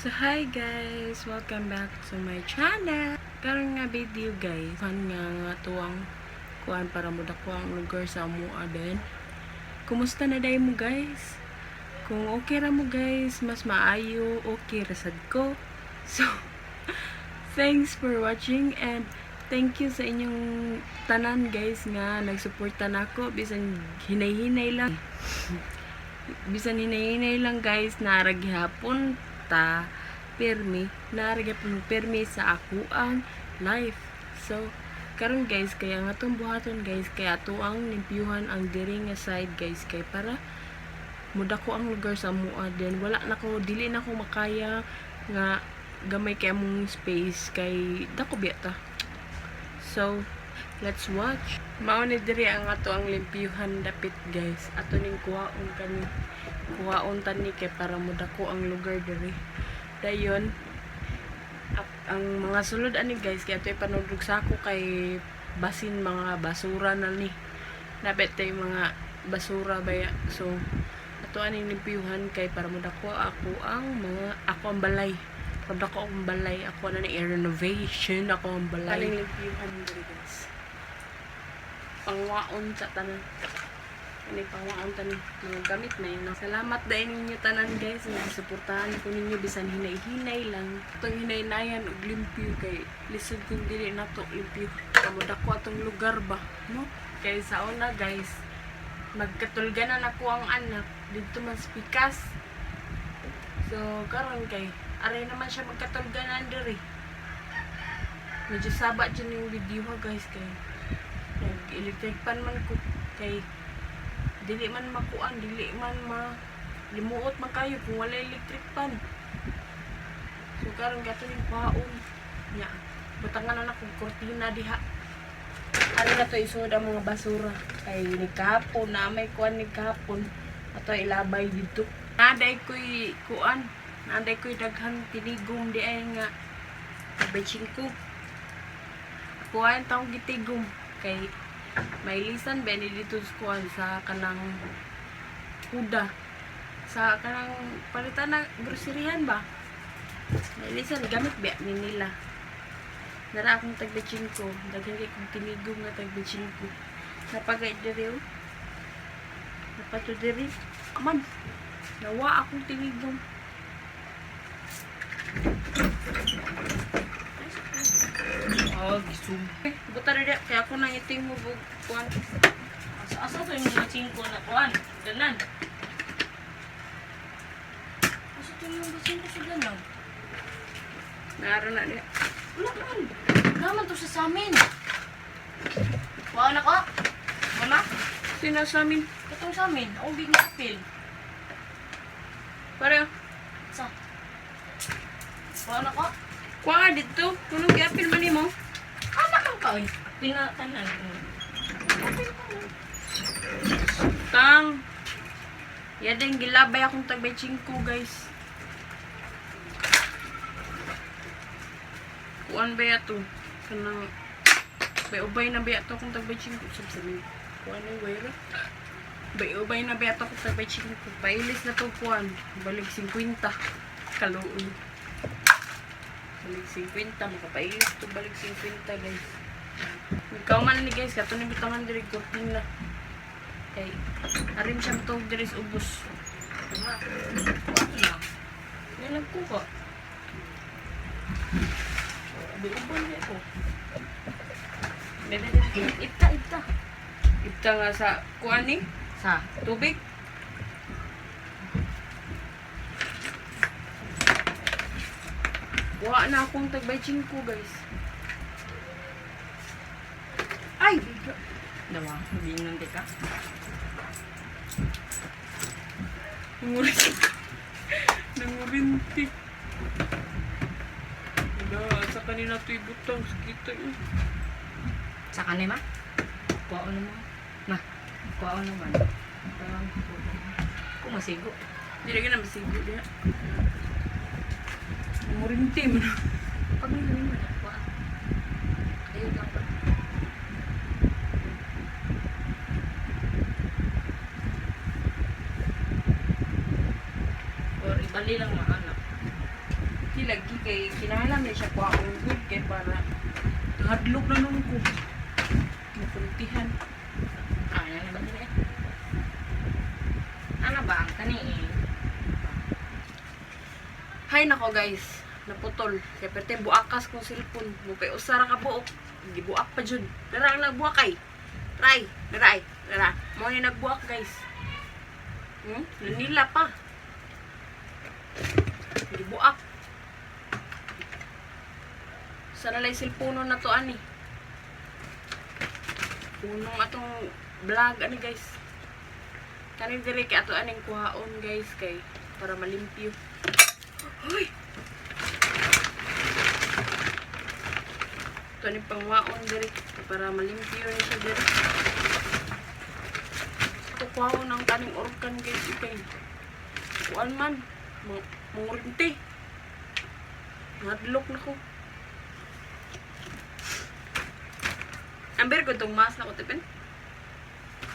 So hi guys! Welcome back to my channel! Karon nga video guys, kan nga nga tuwang kuan para mo dako ang lugar sa amoa din. Kumusta na day mo, guys? Kung okay ra mo guys, mas maayo, okay ra sad ko. So, thanks for watching and thank you sa inyong tanan guys nga nagsuporta nako bisan hinay-hinay lang. Bisan hinay-hinay lang guys, naa ra gihapon ta pirmi, naa ra gihapon pirmi sa ako ang life. So, karon guys, kaya nga atong buhaton guys, kaya ato ang limpyuhan ang diri nga side guys, kay para mudako ang lugar sa amoa. Then wala na ko, dili na ko makaya nga gamay kay among space kay dako biya ta. So, let's watch. Mao ni diri ang ato ang limpyuhan dapit guys. Ato ning kuhaon kani. Kuhaon tani kay para modako ang lugar diri. Dayon ang mga sulod ani guys kay ato ipanudlog sako kay basin mga basura na ni. Nabet tay mga basura baya. So ato aning limpyuhan kay para modako ako ang mga ako ang balay. Para dako ang balay, ako na ni renovation, ako ang balay. Aning limpyuhan diri guys. Pangwaon sa tanan. Ani pangwaon tanan mga gamit na yun. Salamat dahil ninyo tanan guys nga gisuportahan ko ninyo bisan hinay-hinay lang. Atong hinay-hinayan og limpyo kay lisod kung dili nato limpyo. Kamo dako atong lugar ba, no? Kay sa una guys, magkatulganan ako ang anak dito man sa pikas. So karon kay aray naman siya magkatulganan diri. Medyo saba dyan yung video ha guys kay nag-electric pan man ko kay dili man makuan, dili man ma limuot man kayo kung wala electric pan. So karon gato ning kuhaon nya, butangan na akong kurtina diha. Ano na to isod ang mga basura kay ni kahapon na may kuan ni kahapon, ato ilabay dito. Naday ko'y kuan, naday ko'y daghan tinigom di ay nga ko. Kuan taong gitigom kay may lisan ba ni dito sa kuan sa kanang kuda sa kanang palitan na groceryhan ba. May lisan gamit ba ni nila. Nara akong tagbe-5, daghan kay kong tinigom nga tagbe-5. Napagay diri oh. Napato diri. Aman. Nawa akong tinigom. Oh, gisub. Buta na di kaya ako nang iting hubog kuan. Asa asa to yung mga 5 na kuan? Ganan. Asa to yung mga 5 sa ganan? Naaro na di. Wala man. Naman to sa samin. Kuha na ko. Mama, Sino sa amin? katong sa amin. Akong bigyan apil. Pareho. Sa. Kuha na ko. Kuha nga dito. Kunong giapil man nimo. Anak ang ka oy. Apil na tanan. Apil tanan. Tang. Yadeng gilabay akong tagbay 5 guys. Kuan ba ya to? Kanang bay ubay na ba to akong tagbay 5 sab sabi. Kuan ay wire. Bay ubay na ba to akong tagbay 5. Pailis na to kuan. Balik 50. Kaluoy. Balik 50 makapailis to balik 50 guys. Ikaw man ni guys, kato ni bitangan diri kurtina. Kay arim siyang tog diri sa ubos. Tama. Kuha to na. Yan nagkuha. Abi uban di ko. Bebe, bebe. Ipta, ipta. Ipta nga sa kuan ni Sa. Tubig. Kuha na akong tagbay 5 guys. Ay! Dawa, bingon di ka. Nangurinti. Nangurinti. Wala, sa kanina ito ibutang. Sakita yun. Sa kanay ma? Kuha naman. Ma, kuha naman. Parang ko masigo. Hindi ka na masigo diha. Nangurinti mo na. Pag nilawin mo na, kuha. Ayun lang ba? Or ibali lang mga anak. Lagi kay kinahanglan man siya kuhaon gud kay para hadlok na nun ko. Makuntihan. Ah, yan ba nila eh? Ano ba ang kani eh? Hay nako guys, naputol. Kay perte buakas kong cellphone. Mukay usa ra ka buok. Gibuak pa jud. Dara ang nagbuak ay. Try, dara ay, dara. Mo ni nagbuak guys. Nanila pa. Gibuak. Sana lay cellphone na to ani. Punong atong vlog ani guys. Kani diri kay ato aning kuhaon guys kay para malimpyo. Hoy! Ito ni pangwaon diri para malimpyo ni siya diri. Ito kuhaon ang kaning organ guys ikay. Kuan man, mangurinte. Nadlok na ko. Amber ko itong mask na ko tipin.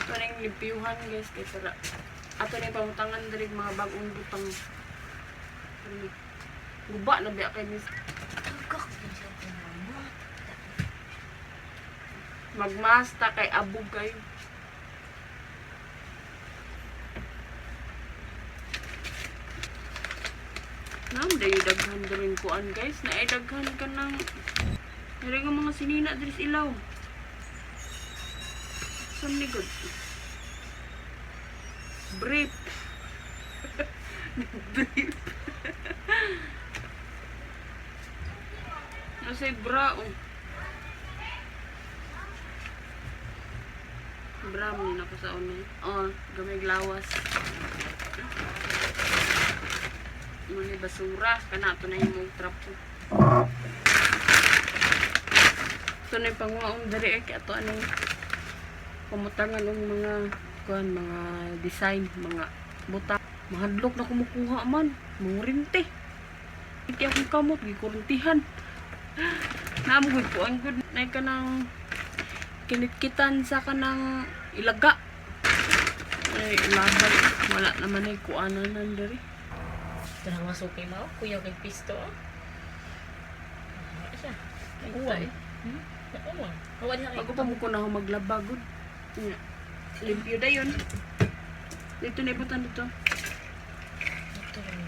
Ito na yung limpyuhan guys kay para ato na yung pamutangan diri mga bagong butang. Ano, guba na biya kay miss. Tugak din siya mama. Magmasta kay abog kayo. Nam, dayo daghan diri kuan guys. Naay daghan ka ng diri nga mga sinina diri sa ilaw. Sa likod. Brief. Brief. Nasa bra oh. Bra mo na ako sa una. Oh, gamay lawas. Muna basura. Kana ato na yung trapo. Ito na yung panguaong diri eh. Kaya ito anong pamutangan ng mga kuan, mga design, mga buta. Mahadlok na kumukuha man. Mangurinte. Hindi akong kamot, gikurintihan. Naamugod po ang good na ka ng kinitkitan sa kanang ilaga. Ay, ilabay. Wala naman ay kuananan diri. Ito na nga suki mo. Kuya kay pisto. Oh. Ano siya? Ay, Uwang. tay. Hmm? Uwang. Hawa niya kay. Bago pa mo ko na ako maglaba, good. Nga. Limpyo da yun. Dito na ibutan dito. Ito rin.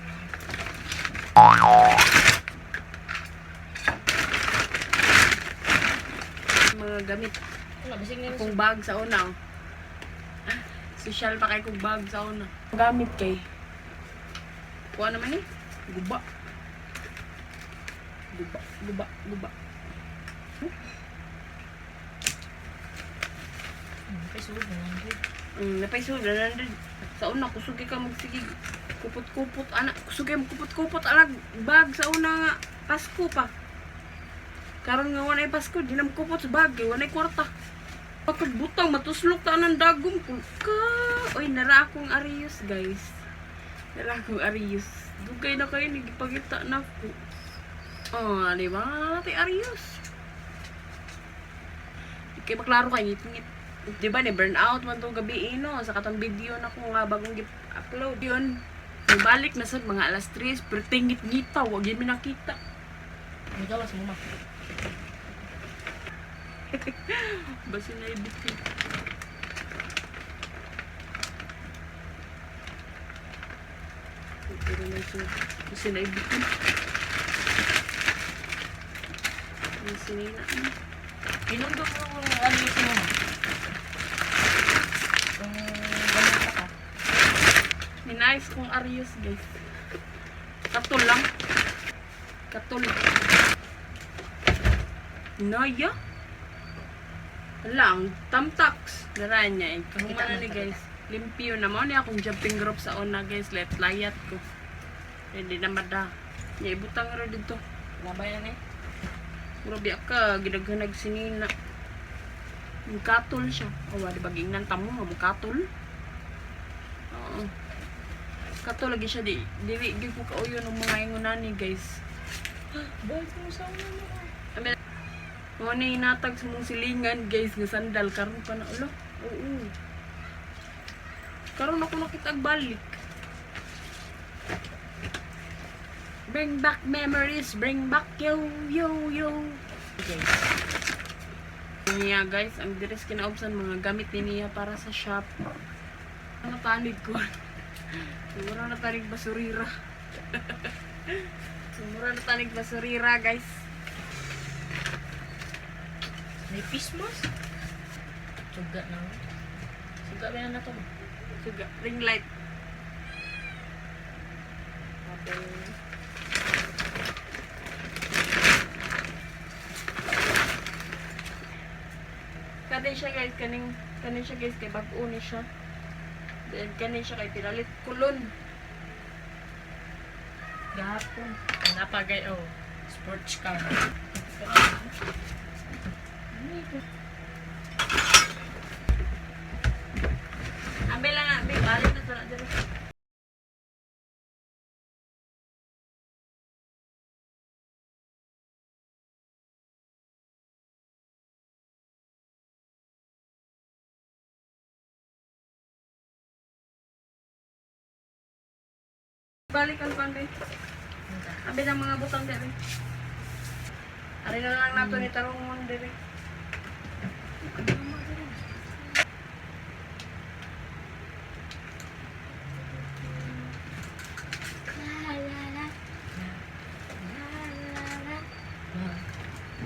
Mga gamit. Wala, bisig na Akong bag sa una. Oh. Social pa kay kong bag sa una. Gamit kay. Kuha naman eh. Guba. Guba, guba, guba. Kay sulod na lang. Napaisod na rin. Sa una, kusugi ka magsigig. Kupot-kupot, anak. Kusugi mo kupot-kupot, anak. Bag sa una nga. Pasko pa. Karon nga wanay Pasko, di na kupot sa bag. Kay wanay kwarta. Pagkag butang, matuslok ta ng dagom. Ka! Oy, nara akong Arius, guys. Nara akong Arius. Dugay na kayo, nagipagita na ko. Oh, di ba? Natin Arius. Di kay maklaro kay ngit-ngit. Di ba ni burn out man tong gabi eh, no sa katong video na ko nga bagong gi-upload yun. Nibalik na sad mga alas 3 pero tingit-ngita wag yun mi nakita. May gawas mo ma. Basta na edit ko. Pero na siya. Basta na edit ko. Ang sinina mo. Pinundok mo kung ano yung mo. Kung ganun ka ka. Ninais kong Arius, guys. Katol lang. Katol. Naya. Wala, ang tamtax. Daraan niya eh. Kita Kahuma na mo, ni pakita. guys. Limpyo na. Mao ni akong jumping rope sa una guys. Let layat ko. Hindi na mada. Niya ibutang ra dito. Labay na ni. Grabe ka, gidaghanag sinina. Mukatol siya. O, wala ba gingnan tamo nga mukatol? Oo. Katol lagi siya di dili gyud ko kauyo ng mga ingon ni guys. Boy, kung sa una mo. Amen. Mo ni hinatag sa mong silingan guys nga sandal karon pa na ulo. Oo. Karon ako nakita og balik. Bring back memories, bring back yo, yo, yo. Guys. Niya guys, ang dress kinaubsan mga gamit ni niya para sa shop. Mga tanig ko. Sumura na tanig basurira. Sumura na tanig basurira, guys. May pismos? Suga na. Suga ba na to? Suga, ring light. Abel. Kanin siya guys, kanin siya guys kay bag-o ni siya. Then kanin siya kay pinalit kulon. Gahapon. Napagay oh. Sports car. Ambil lang, ambil. Balik na to na dito. Balik ang pan, be. Ambil ang mga butang, be. Ari na lang nato ni tarungon, be. La la la. La la la.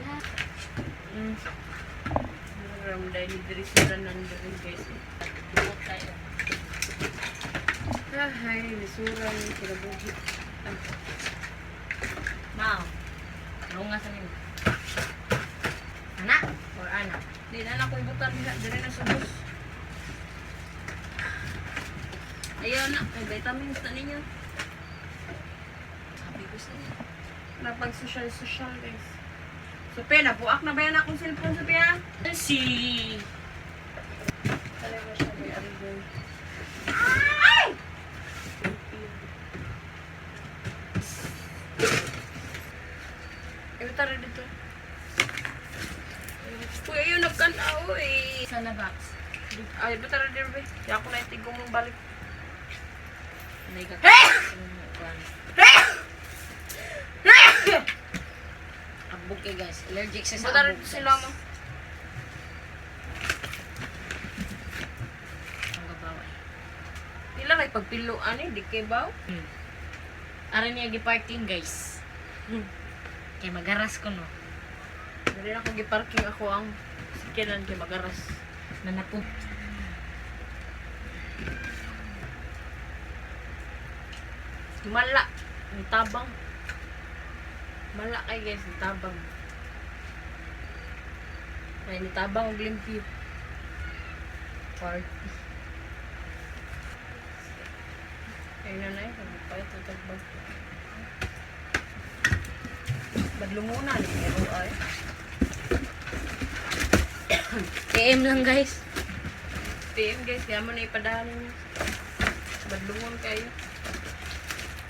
La. Ram dahil diri sila nandun, guys. Buot tayo. Ahay, lisura yung kinabuhi. Ah, Mao. Runga sa nimo. Ana or ana? Di na lang ko ibutan diha, diri na subos. Ayaw na, may vitamins na ninyo. Sabi ko sa inyo. Napag social-social, guys. Sophia, nabuak na ba yan akong cellphone, Sophia? Si Talaga siya, may arigoy. Ay! Tara dito. Uy, ayun, nagkanaw eh. Sana box. Ay, ba tara dito, be? Kaya ako na itigong mong balik. Nay ka. Abog kay guys. Allergic siya sa Ba tara abog. dito sila mo. Ang gabaw. Pila may pagpiluan eh, di kay baw. Ara niya gi-parking guys. Kay magaras ko no. Dali na ako giparking ako ang sikinan kay magaras. Nanapo. Mala, ni tabang. Mala kay guys, ni tabang. Ay, ni tabang og limpyo. Party. Ayun na na eh, pagpapayat na tagbag. Badlunguna ni pero ay. PM lang guys. PM guys, kaya mo na ipadahan ninyo. Badlungon kayo.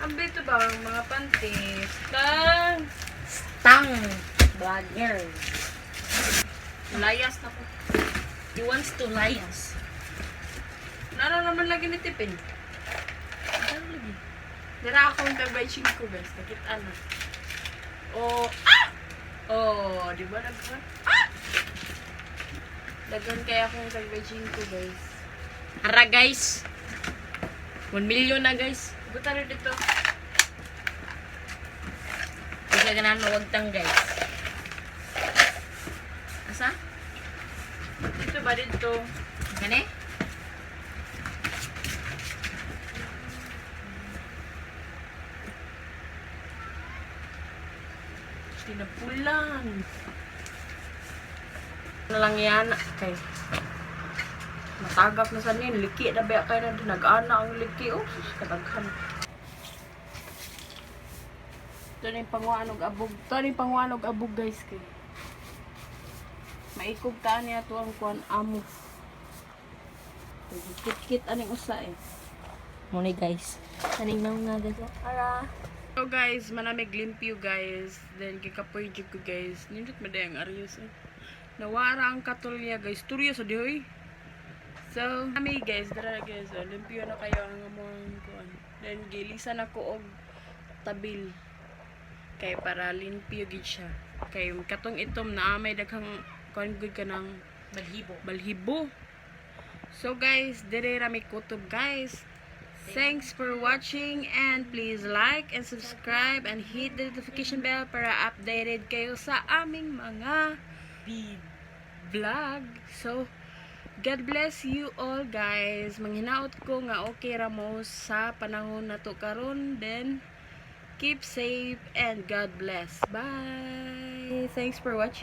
Ang bito ba ang mga panties? Tang! Stang vlogger. Layas na ko. He wants to layas. Nara naman lagi ni Tipin. Ano lagi? Dara akong tabay ko guys. Nakita na. Oh, ah! Oh, di ba naghan? Ah! Daghan kaya akong tabay ko guys. Ara guys. 1 million na guys. Buta rin dito. Hindi ka ganahan mawagtang guys. Asa? Dito ba dito? Gani? Tinapulan. Na lang yan. Kay matagap na sa nin. Liki na ba kayo na din. Nag-ana ang liki. Oh, sus, kadaghan. Ito na yung panguan og abog. Ito na yung panguan og abog guys kay. Maikog taan niya to ang kuan amo. Kit-kit aning usa eh. Muna guys. Taning na nga guys. Ara. So guys, manamig limpyo guys. Then kikapoy jud ko guys. Nindot man ang aryos eh. Nawara ang katulya guys. Turyo sa dihoy. So, kami guys, dara guys, oh, limpyo na kayo ang among kuan. Then gilisan ako og tabil. Kay para limpyo gid siya. Kay katong itom na may daghang kuan gud kanang Balhibo. Balhibo. So guys, dire ra mi kutob, guys. Thanks for watching and please like and subscribe and hit the notification bell para updated kayo sa aming mga vlog. So, God bless you all, guys. Manghinaot ko nga okay ra mo sa panahon nato karon. Then, keep safe and God bless. Bye! Thanks for watching.